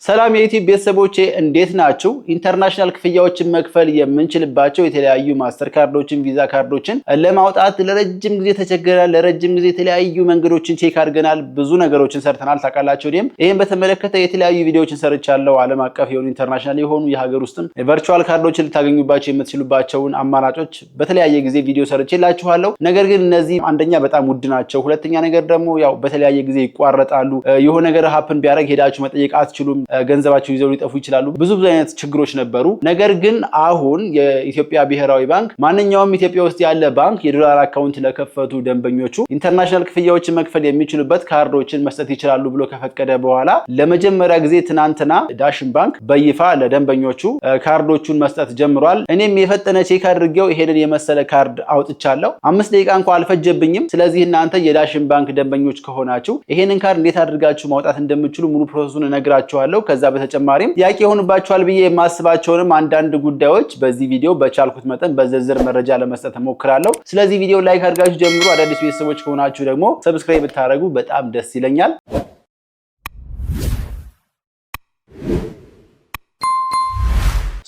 ሰላም የዩቲዩብ ቤተሰቦቼ፣ እንዴት ናችሁ? International ክፍያዎችን መክፈል የምንችልባቸው የተለያዩ ማስተር ካርዶችን፣ ቪዛ ካርዶችን ለማውጣት ለረጅም ጊዜ ተቸግረናል። ለረጅም ጊዜ የተለያዩ መንገዶችን check አድርገናል። ብዙ ነገሮችን ሰርተናል። ታውቃላችሁ። እኔም ይህን በተመለከተ የተለያዩ ቪዲዮዎችን ሰርቻለሁ። ዓለም አቀፍ የሆኑ፣ international የሆኑ፣ የሀገር ውስጥም virtual ካርዶችን ልታገኙባቸው የምትችሉባቸውን አማራጮች በተለያየ ጊዜ ቪዲዮ ሰርቼላችኋለሁ። ነገር ግን እነዚህ አንደኛ በጣም ውድ ናቸው። ሁለተኛ ነገር ደግሞ ያው በተለያየ ጊዜ ይቋረጣሉ። የሆነ ነገር happen ቢያደርግ ሄዳችሁ መጠየቅ አትችሉም። ገንዘባችሁ ይዘው ሊጠፉ ይችላሉ። ብዙ ብዙ አይነት ችግሮች ነበሩ። ነገር ግን አሁን የኢትዮጵያ ብሔራዊ ባንክ ማንኛውም ኢትዮጵያ ውስጥ ያለ ባንክ የዶላር account ለከፈቱ ደንበኞቹ international ክፍያዎችን መክፈል የሚችሉበት ካርዶችን መስጠት ይችላሉ ብሎ ከፈቀደ በኋላ ለመጀመሪያ ጊዜ ትናንትና ዳሽን ባንክ በይፋ ለደንበኞቹ ካርዶቹን መስጠት ጀምሯል። እኔም የፈጠነ check አድርጌው ይሄንን የመሰለ ካርድ አውጥቻለሁ። 5 ደቂቃ እንኳ አልፈጀብኝም። ስለዚህ እናንተ የዳሽን ባንክ ደንበኞች ከሆናችሁ ይሄንን ካርድ እንዴት አድርጋችሁ ማውጣት እንደምትችሉ ሙሉ process ኡን እነግራችኋለሁ። ከዛ በተጨማሪም ጥያቄ ይሆኑባችኋል ብዬ የማስባቸውንም አንዳንድ ጉዳዮች በዚህ ቪዲዮ በቻልኩት መጠን በዝርዝር መረጃ ለመስጠት እሞክራለሁ። ስለዚህ ቪዲዮ like አድርጋችሁ ጀምሩ። አዳዲስ ቤተሰቦች ከሆናችሁ ደግሞ subscribe ብታደርጉ በጣም ደስ ይለኛል።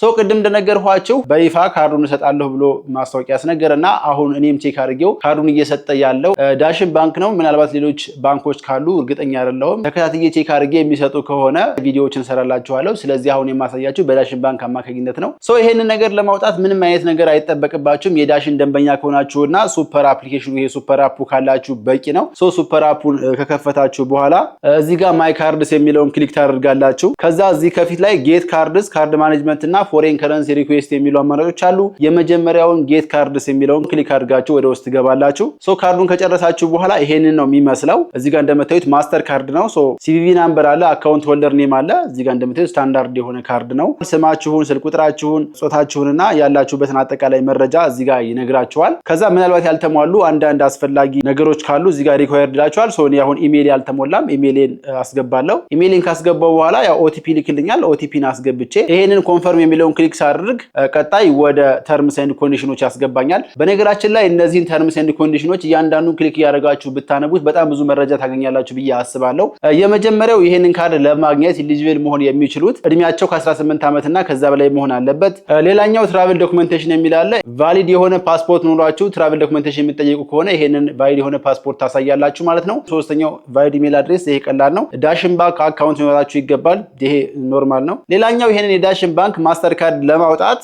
So ቅድም እንደነገርኳችሁ በይፋ ካርዱን እሰጣለሁ ብሎ ማስታወቂያ ያስነገረና አሁን እኔም check አድርጌው ካርዱን እየሰጠ ያለው ዳሽን ባንክ ነው። ምናልባት ሌሎች ባንኮች ካሉ እርግጠኛ አይደለሁም። ተከታትዬ check አድርጌ የሚሰጡ ከሆነ ቪዲዮዎችን እሰራላችኋለሁ። ስለዚህ አሁን የማሳያችሁ በዳሽን ባንክ አማካኝነት ነው። So ይሄንን ነገር ለማውጣት ምንም አይነት ነገር አይጠበቅባችሁም። የዳሽን ደንበኛ ከሆናችሁና super application ኑ፣ ይሄ super app ኡ ካላችሁ በቂ ነው። So super app ኡን ከከፈታችሁ በኋላ እዚህ ጋር my cards የሚለውን click ታደርጋላችሁ። ከዛ እዚህ ከፊት ላይ get cards፣ card management እና foreign currency request የሚሉ አማራጮች አሉ። የመጀመሪያውን get cards የሚለውን click አድርጋችሁ ወደ ውስጥ ትገባላችሁ። So ካርዱን ከጨረሳችሁ በኋላ ይሄንን ነው የሚመስለው። እዚህ ጋር እንደምታዩት ማስተር ካርድ ነው። So CVV number አለ፣ account holder name አለ። እዚህ ጋር እንደምታዩት ስታንዳርድ የሆነ ካርድ ነው። ስማችሁን፣ ስልክ ቁጥራችሁን፣ ጾታችሁንና ያላችሁበትን አጠቃላይ መረጃ እዚህ ጋር ይነግራችኋል። ከዛ ምናልባት ያልተሟሉ አንዳንድ አስፈላጊ ነገሮች ካሉ እዚህ ጋር required ይላችኋል። So እኔ አሁን ኢሜይል ያልተሞላም፣ ኢሜይሌን አስገባለሁ። ኢሜይሌን ካስገባው በኋላ ያው OTP ይልክልኛል። OTP ን አስገብቼ ይሄንን confirm የሚለውን click ሳደርግ ቀጣይ ወደ terms and condition ኖች ያስገባኛል። በነገራችን ላይ እነዚህን terms and condition ኖች እያንዳንዱን click እያደረጋችሁ ብታነቡት በጣም ብዙ መረጃ ታገኛላችሁ ብዬ አስባለሁ። የመጀመሪያው ይሄንን ካርድ ለማግኘት eligible መሆን የሚችሉት እድሜያቸው ከ18 ዓመት እና ከዛ በላይ መሆን አለበት። ሌላኛው travel documentation የሚል አለ። Valid የሆነ ፓስፖርት ኖሯችሁ travel documentation የሚጠየቁ ከሆነ ይሄንን valid የሆነ ፓስፖርት ታሳያላችሁ ማለት ነው። ሶስተኛው valid email address፣ ይሄ ቀላል ነው። ዳሽን ባንክ account ሊኖራችሁ ይገባል። ይሄ normal ነው። ሌላኛው ይሄንን የዳሽን ባንክ ማስተር ካርድ ለማውጣት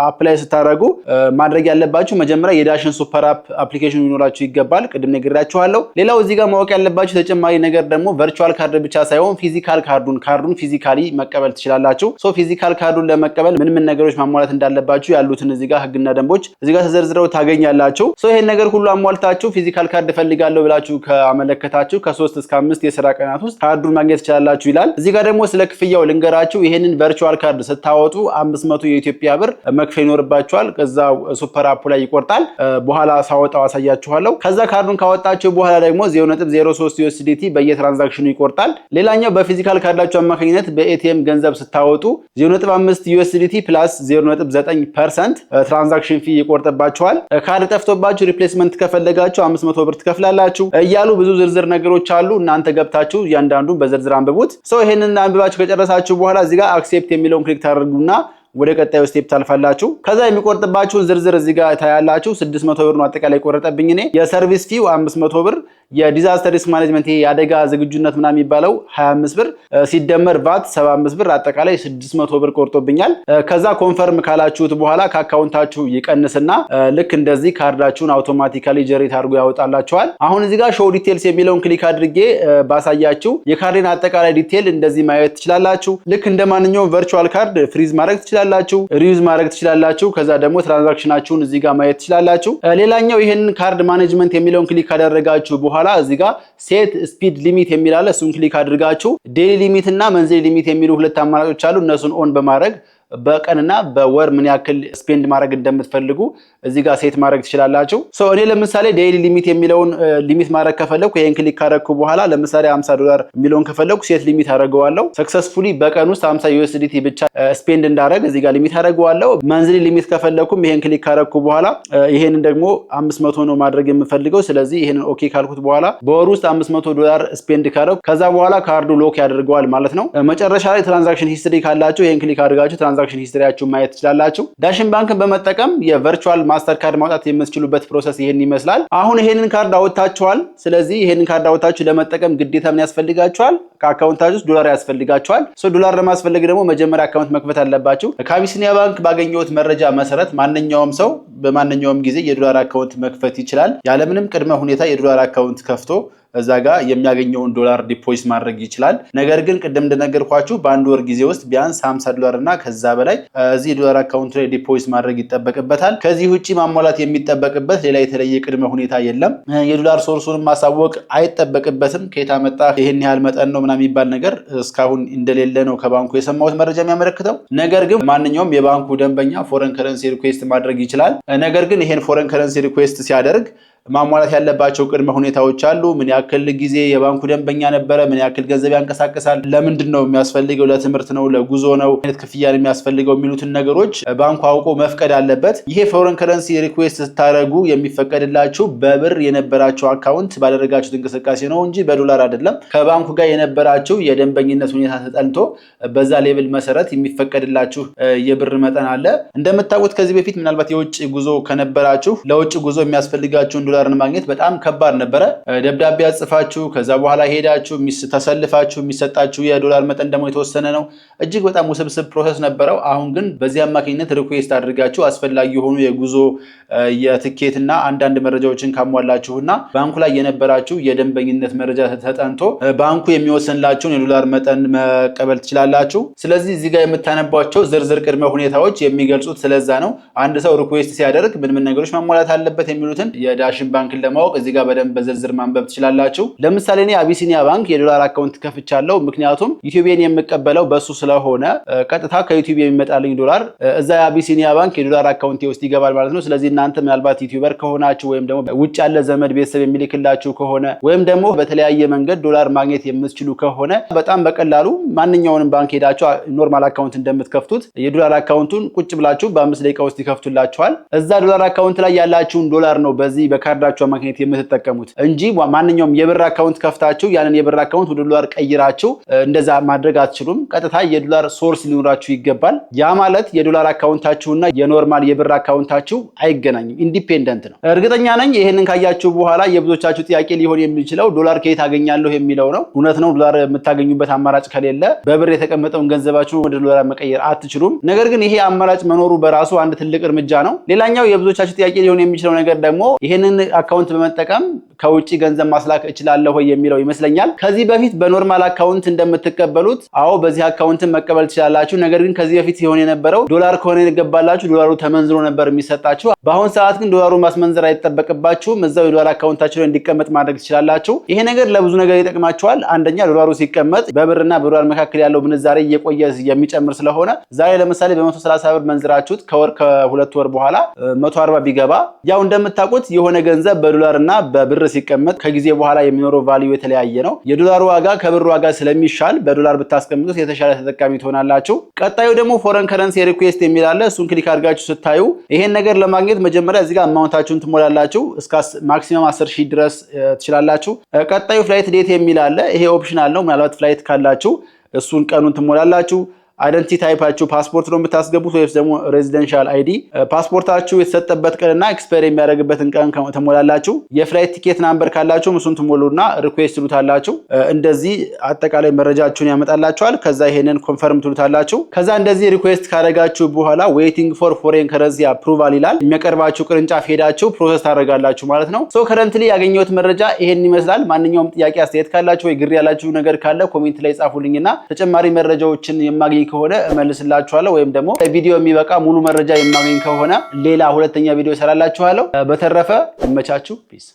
apply ስታደርጉ ማድረግ ያለባችሁ መጀመሪያ የዳሽን super app application ሊኖራችሁ ይገባል። ቅድም ነግሬያችኋለሁ። ሌላው እዚህ ጋር ማወቅ ያለባችሁ ተጨማሪ ነገር ደግሞ virtual card ብቻ ሳይሆን physical ካርዱን physically መቀበል ትችላላችሁ። So physical ካርዱን ለመቀበል ምን ምን ነገሮች ማሟላት እንዳለባችሁ ያሉትን እዚህ ጋር ህግና ደንቦች እዚህ ጋር ተዘርዝረው ታገኛላችሁ። So ይሄን ነገር ሁሉ አሟልታችሁ physical card እፈልጋለሁ ብላችሁ ካመለከታችሁ ከ3 እስከ 5 የስራ ቀናት ውስጥ ካርዱን ማግኘት ትችላላችሁ ይላል። እዚህ ጋር ደግሞ ስለ ክፍያው ልንገራችሁ። ይሄንን virtual card ስታወጡ 500 የኢትዮጵያ ብር መክፈል ይኖርባችኋል። ከዛ super app ኡ ላይ ይቆርጣል። በኋላ ሳወጣው አሳያችኋለሁ። ከዛ ካርዱን ካወጣችሁ በኋላ ደግሞ 0.03 USDT በየ transaction ኑ ይቆርጣል። ሌላኛው በ physical ካርዳችሁ አማካኝነት በ ATM ገንዘብ ስታወጡ 0.5 USDT plus 0.9% transaction fee ይቆርጥባችኋል። ካርድ ጠፍቶባችሁ replacement ከፈለጋችሁ 500 ብር ትከፍላላችሁ እያሉ ብዙ ዝርዝር ነገሮች አሉ። እናንተ ገብታችሁ እያንዳንዱን በዝርዝር አንብቡት። So ይሄንን አንብባችሁ ከጨረሳችሁ በኋላ እዚህ ጋር accept የሚለውን click ታደርጉና ወደ ቀጣዩ step ታልፋላችሁ። ከዛ የሚቆርጥባችሁን ዝርዝር እዚህ ጋር ታያላችሁ። 600 ብር ነው አጠቃላይ የቆረጠብኝ እኔ። የ service fee ው 500 ብር፣ የ disaster risk management፣ ይሄ የአደጋ ዝግጁነት ምናምን የሚባለው 25 ብር፣ ሲደመር ቫት 75 ብር፣ አጠቃላይ 600 ብር ቆርጦብኛል። ከዛ confirm ካላችሁት በኋላ ከ account ኣችሁ ይቀንስና ልክ እንደዚህ ካርዳችሁን automatically generate አድርጎ ያወጣላችኋል። አሁን እዚህ ጋር show details የሚለውን click አድርጌ ባሳያችሁ የካርዴን አጠቃላይ detail እንደዚህ ማየት ትችላላችሁ። ልክ እንደ ማንኛውም virtual card freeze ማድረግ ትችላላችሁ፣ reuse ማድረግ ትችላላችሁ። ከዛ ደግሞ transaction ኣችሁን እዚህ ጋር ማየት ትችላላችሁ። ሌላኛው ይህንን card management የሚለውን click ካደረጋችሁ በኋላ እዚህ ጋር set speed limit የሚል አለ። እሱን click አድርጋችሁ daily limit እና monthly limit የሚሉ ሁለት አማራጮች አሉ። እነሱን on በማድረግ በቀንና በወር ምን ያክል spend ማድረግ እንደምትፈልጉ እዚህ ጋር set ማድረግ ትችላላችሁ። So እኔ ለምሳሌ daily limit የሚለውን limit ማድረግ ከፈለኩ፣ ይሄን click ካደረግኩ በኋላ ለምሳሌ 50 ዶላር የሚለውን ከፈለኩ set limit አደርገዋለሁ። Successfully በቀን ውስጥ 50 USDT ብቻ spend እንዳደረግ እዚህ ጋር limit አደርገዋለሁ። Monthly limit ከፈለኩም ይሄን click ካደረግኩ በኋላ ይሄንን ደግሞ 500 ነው ማድረግ የምፈልገው። ስለዚህ ይሄንን okay ካልኩት በኋላ በወር ውስጥ 500 ዶላር spend ካደረኩ ከዛ በኋላ ካርዱ lock ያደርገዋል ማለት ነው። መጨረሻ ላይ transaction history ካላችሁ ይሄን click አድርጋችሁ transaction history ያችሁን ማየት ትችላላችሁ። ዳሽን ባንክን በመጠቀም የ virtual MasterCard ማውጣት የምትችሉበት process ይሄን ይመስላል። አሁን ይሄንን ካርድ አውጥታችኋል። ስለዚህ ይሄንን ካርድ አውጥታችሁ ለመጠቀም ግዴታ ምን ያስፈልጋችኋል? ከ account ኣችሁ ውስጥ ዶላር ያስፈልጋችኋል። So ዶላር ለማስፈለግ ደግሞ መጀመሪያ account መክፈት አለባችሁ። ከአቢሲኒያ ባንክ ባገኘሁት መረጃ መሰረት ማንኛውም ሰው በማንኛውም ጊዜ የዶላር account መክፈት ይችላል። ያለምንም ቅድመ ሁኔታ የዶላር account ከፍቶ እዛ ጋር የሚያገኘውን ዶላር deposit ማድረግ ይችላል። ነገር ግን ቅድም እንደነገርኳችሁ በአንድ ወር ጊዜ ውስጥ ቢያንስ 50 ዶላር እና ከዛ በላይ እዚህ ዶላር account ላይ deposit ማድረግ ይጠበቅበታል። ከዚህ ውጭ ማሟላት የሚጠበቅበት ሌላ የተለየ ቅድመ ሁኔታ የለም። የዶላር source ኡን ማሳወቅ አይጠበቅበትም። ከየት አመጣ፣ ይህን ያህል መጠን ነው ምናምን የሚባል ነገር እስካሁን እንደሌለ ነው ከባንኩ የሰማሁት መረጃ የሚያመለክተው። ነገር ግን ማንኛውም የባንኩ ደንበኛ foreign currency request ማድረግ ይችላል። ነገር ግን ይሄን foreign currency request ሲያደርግ ማሟላት ያለባቸው ቅድመ ሁኔታዎች አሉ። ምን ያክል ጊዜ የባንኩ ደንበኛ ነበረ? ምን ያክል ገንዘብ ያንቀሳቅሳል? ለምንድን ነው የሚያስፈልገው? ለትምህርት ነው? ለጉዞ ነው? አይነት ክፍያ ነው የሚያስፈልገው? የሚሉትን ነገሮች ባንኩ አውቆ መፍቀድ አለበት። ይሄ foreign currency request ስታደርጉ የሚፈቀድላችሁ በብር የነበራችሁ account ባደረጋችሁት እንቅስቃሴ ነው እንጂ በዶላር አይደለም። ከባንኩ ጋር የነበራችሁ የደንበኝነት ሁኔታ ተጠንቶ በዛ level መሰረት የሚፈቀድላችሁ የብር መጠን አለ። እንደምታውቁት ከዚህ በፊት ምናልባት የውጭ ጉዞ ከነበራችሁ ለውጭ ጉዞ የሚያስፈልጋችሁን ዶላርን ማግኘት በጣም ከባድ ነበረ። ደብዳቤ አጽፋችሁ፣ ከዛ በኋላ ሄዳችሁ ተሰልፋችሁ፣ የሚሰጣችሁ የዶላር መጠን ደግሞ የተወሰነ ነው። እጅግ በጣም ውስብስብ process ነበረው። አሁን ግን በዚህ አማካኝነት request አድርጋችሁ አስፈላጊ የሆኑ የጉዞ የትኬትና አንዳንድ መረጃዎችን ካሟላችሁና ባንኩ ላይ የነበራችሁ የደንበኝነት መረጃ ተጠንቶ ባንኩ የሚወስንላችሁን የዶላር መጠን መቀበል ትችላላችሁ። ስለዚህ እዚህ ጋር የምታነቧቸው ዝርዝር ቅድመ ሁኔታዎች የሚገልጹት ስለዛ ነው። አንድ ሰው request ሲያደርግ ምን ምን ነገሮች ማሟላት አለበት የሚሉትን የዳሽን ባንክን ለማወቅ እዚህ ጋር በደንብ በዝርዝር ማንበብ ትችላላችሁ። ለምሳሌ እኔ አቢሲኒያ ባንክ የዶላር account ከፍቻለሁ። ምክንያቱም ዩቲዩቤን የምቀበለው በሱ ስለሆነ ቀጥታ ከ YouTube የሚመጣልኝ ዶላር እዛ የአቢሲኒያ ባንክ የዶላር account ውስጥ ይገባል ማለት ነው። ስለዚህ እናንተ ምናልባት YouTuber ከሆናችሁ ወይም ደግሞ ውጭ ያለ ዘመድ ቤተሰብ የሚልክላችሁ ከሆነ ወይም ደግሞ በተለያየ መንገድ ዶላር ማግኘት የምትችሉ ከሆነ በጣም በቀላሉ ማንኛውንም ባንክ ሄዳችሁ normal account እንደምትከፍቱት የዶላር account ኡን ቁጭ ብላችሁ በ5 ደቂቃ ውስጥ ይከፍቱላችኋል። እዛ ዶላር account ላይ ያላችሁን ዶላር ነው በዚህ በካርዳችሁ አማካኝነት የምትጠቀሙት እንጂ ማንኛውም የብር account ከፍታችሁ ያንን የብር account ወደ ዶላር ቀይራችሁ እንደዛ ማድረግ አትችሉም። ቀጥታ የዶላር source ሊኖራችሁ ይገባል። ያ ማለት የዶላር account ኣችሁና የ normal የብር account ኣችሁ አይገናኝም፣ independent ነው። እርግጠኛ ነኝ ይህንን ካያችሁ በኋላ የብዙዎቻችሁ ጥያቄ ሊሆን የሚችለው ዶላር ከየት አገኛለሁ የሚለው ነው። እውነት ነው። ዶላር የምታገኙበት አማራጭ ከሌለ በብር የተቀመጠውን ገንዘባችሁ ወደ ዶላር መቀየር አትችሉም። ነገር ግን ይሄ አማራጭ መኖሩ በራሱ አንድ ትልቅ እርምጃ ነው። ሌላኛው የብዙዎቻችሁ ጥያቄ ሊሆን የሚችለው ነገር ደግሞ ይህንን account በመጠቀም ከውጭ ገንዘብ ማስላክ እችላለሁ ወይ የሚለው ይመስለኛል። ከዚህ በፊት በ normal account እንደምትቀበሉት አዎ፣ በዚህ አካውንትን መቀበል ትችላላችሁ። ነገር ግን ከዚህ በፊት ሲሆን የነበረው ዶላር ከሆነ የገባላችሁ ዶላሩ ተመንዝሮ ነበር የሚሰጣችሁ። በአሁን ሰዓት ግን ዶላሩን ማስመንዘር አይጠበቅባችሁም። እዛው የዶላር account ኣችሁ ላይ እንዲቀመጥ ማድረግ ትችላላችሁ። ይሄ ነገር ለብዙ ነገር ይጠቅማችኋል። አንደኛ ዶላሩ ሲቀመጥ በብርና በዶላር መካከል ያለው ምንዛሬ እየቆየ የሚጨምር ስለሆነ ዛሬ ለምሳሌ በ130 ብር መንዝራችሁት ከወር ከ2 ወር በኋላ 140 ቢገባ፣ ያው እንደምታውቁት የሆነ ገንዘብ በዶላር እና በብር ሲቀመጥ ከጊዜ በኋላ የሚኖረው value የተለያየ ነው። የዶላሩ ዋጋ ከብር ዋጋ ስለሚሻል በዶላር ብታስቀምጡት የተሻለ ተጠቃሚ ትሆናላችሁ። ቀጣዩ ደግሞ foreign currency request የሚል አለ። እሱን click አድርጋችሁ ስታዩ ይሄን ነገር ለማግኘት መጀመሪያ እዚህ ጋር amount ኣችሁን ትሞላላችሁ። እስከ maximum 10 ሺህ ድረስ ትችላላችሁ። ቀጣዩ flight date የሚል አለ። ይሄ optional ነው። ምናልባት flight ካላችሁ እሱን ቀኑን ትሞላላችሁ። Identity type ኣችሁ ፓስፖርት ነው የምታስገቡት ወይስ ደግሞ residential ID? ፓስፖርታችሁ የተሰጠበት ቀንና expire የሚያደርግበትን ቀን ትሞላላችሁ። የ flight ticket number ካላችሁም እሱን ትሞሉና request ትሉታላችሁ። እንደዚህ አጠቃላይ መረጃችሁን ያመጣላችኋል። ከዛ ይሄንን confirm ትሉታላችሁ። ከዛ እንደዚህ request ካደረጋችሁ በኋላ waiting for foreign currency approval ይላል። የሚያቀርባችሁ ቅርንጫፍ ሄዳችሁ process ታደርጋላችሁ ማለት ነው። So currently ያገኘሁት መረጃ ይሄን ይመስላል። ማንኛውም ጥያቄ፣ አስተያየት ካላችሁ ወይ ግር ያላችሁ ነገር ካለ comment ላይ ጻፉልኝና ተጨማሪ መረጃዎችን የማገኝ ከሆነ እመልስላችኋለሁ ወይም ደግሞ ቪዲዮ የሚበቃ ሙሉ መረጃ የማገኝ ከሆነ ሌላ ሁለተኛ ቪዲዮ እሰራላችኋለሁ። በተረፈ ይመቻችሁ። Peace.